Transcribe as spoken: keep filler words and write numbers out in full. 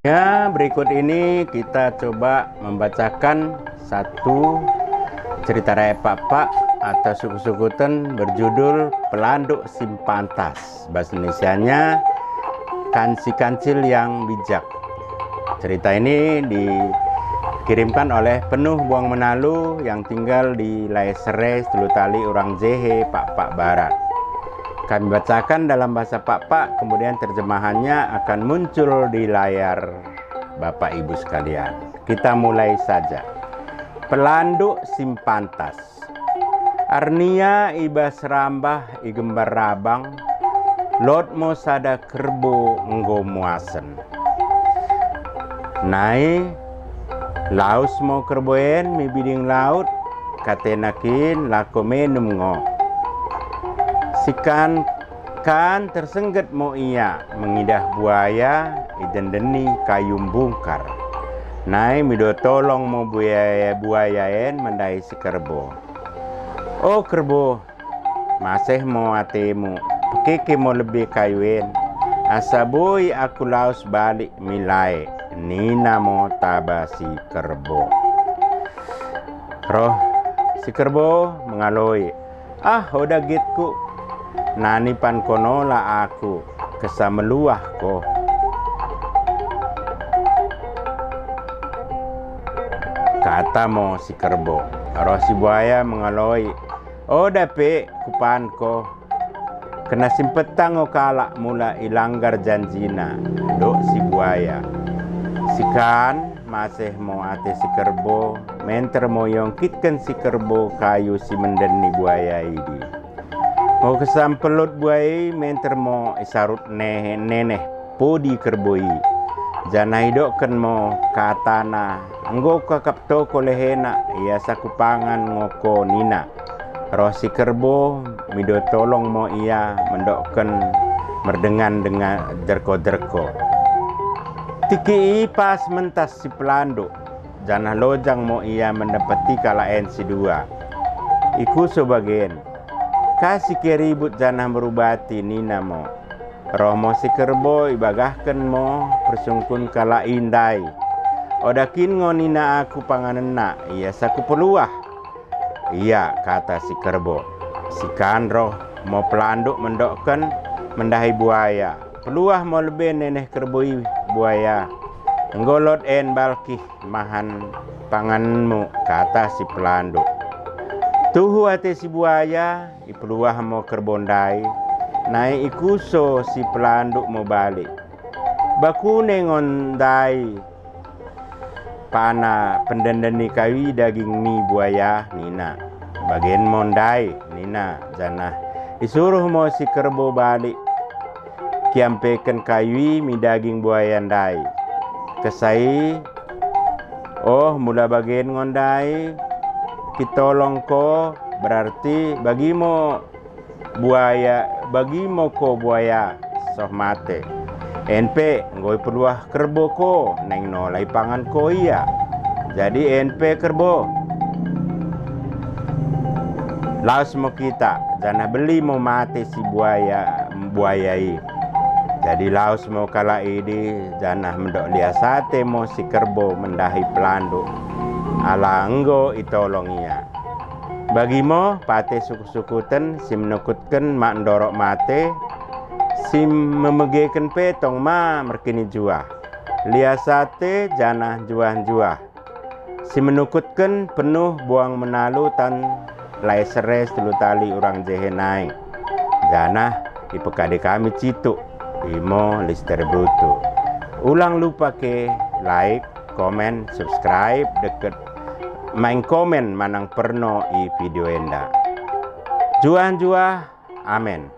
Ya, berikut ini kita coba membacakan satu cerita rakyat Pakpak atau sukut-sukuten berjudul Pelanduk Simpantas. Bahasa Indonesianya, Kansi-Kansil yang Bijak. Cerita ini dikirimkan oleh Penuh Buang Menalu yang tinggal di Lae Sere, Telu Tali, Urang Jehe, Pakpak Barat. Kami bacakan dalam bahasa Pakpak, kemudian terjemahannya akan muncul di layar Bapak Ibu sekalian. Kita mulai saja. Pelanduk Simpantas. Arnia i bas rambah i Gembar Rabang, lot mo sada kerbo enggo muasen. Nai, laus mo kerbo en mi biding laut, katena kin lako menum ngo. Sikan kan tersengget mo ia mengidah buaya idendeni kayu mbungkar. Nai mido tolong mo buaya, buaya en mendahi si kerbo. O kerbo, maseh mo atemu, pekeke mo lebbe kayu en, asa boi aku laus balik mi lae, nina mo taba si kerbo. Roh si kerbo mengaloi, ah, oda gitku, nani pan ko nola aku, kessa meluah ko. Kata mo si kerbo. Roh si buaya mengaloi, oda pe kupan ko. Kena simpeta ngo kalak mula ilanggar janjina, dok si buaya. Sikan maseh mo ate si kerbo, menter mo iongkitken si kerbo kayu si mendeni buaya idi. Ngo kessa mpelut buaya i, menter mo isarut ne-, neneh podi kerbo i. Janah idokken mo katana, enggo kuakap toko lehena, iasa kupangan ngo ko, nina. Roh si kerbo, mido tolong mo ia mendokken merdengan-dengan jerko-jerko. Tikki i pas mentas si pelanduk, janah lojang mo ia mendapeti kalak en si dua. Ikuso bagen, kasi ke ribut janah merubati, nina mo. Roh mo si kerbo, ibagahken mo persungkun kalak i ndai. Oda kin ngo nina aku panganenna, iasa kupeluah. Ia, kata si kerbo. Sikan roh mo pelanduk mendokken mendahi buaya. Peluah mo lebbe neneh kerbo i buaya. Enggo lot en balkih mahan panganmu, kata si pelanduk. Tuhu ate si buaya, ipeluah mo kerbo ndai, nai ikuso si pelanduk mo balik. Bakune ngo ndai pana pendendeni kayu i daging mi buaya, nina. Bagen mo ndai, nina, janah isuruh mo si kerbo balik kiampeken kayu i mi daging buaya ndai. Kessa i, oh, mula bagen ngo ndai kitolong ko, berarti bagi mo buaya, bagi mo ko buaya soh mate. En pe, enggo ipeluah kerbo ko, naing nola ipangan ko ia. Jadi en pe kerbo, laus mo kita, janah beli mo mate si buaya, buaya i. Jadi laus mo kalak idi, janah mendok lias ate mo si kerbo mendahi pelanduk, ala enggo itolong ia. Bagi mo, pate sukut-sukuten, si menukutken mak ndorok mate, si memegeken pe tong ma merkinijuah. Lias ate janah njuah-njuah. Si menukutken Penuh Buang Menalu tan Lae Sere, Telu Tali, Urang Jehe nai. Janah ipekade kami cituk, imo Lister Brutu. Ulang lupa ke like, komen, subscribe, dekket maing komen manang perno i video enda. Njuah-njuah, amen.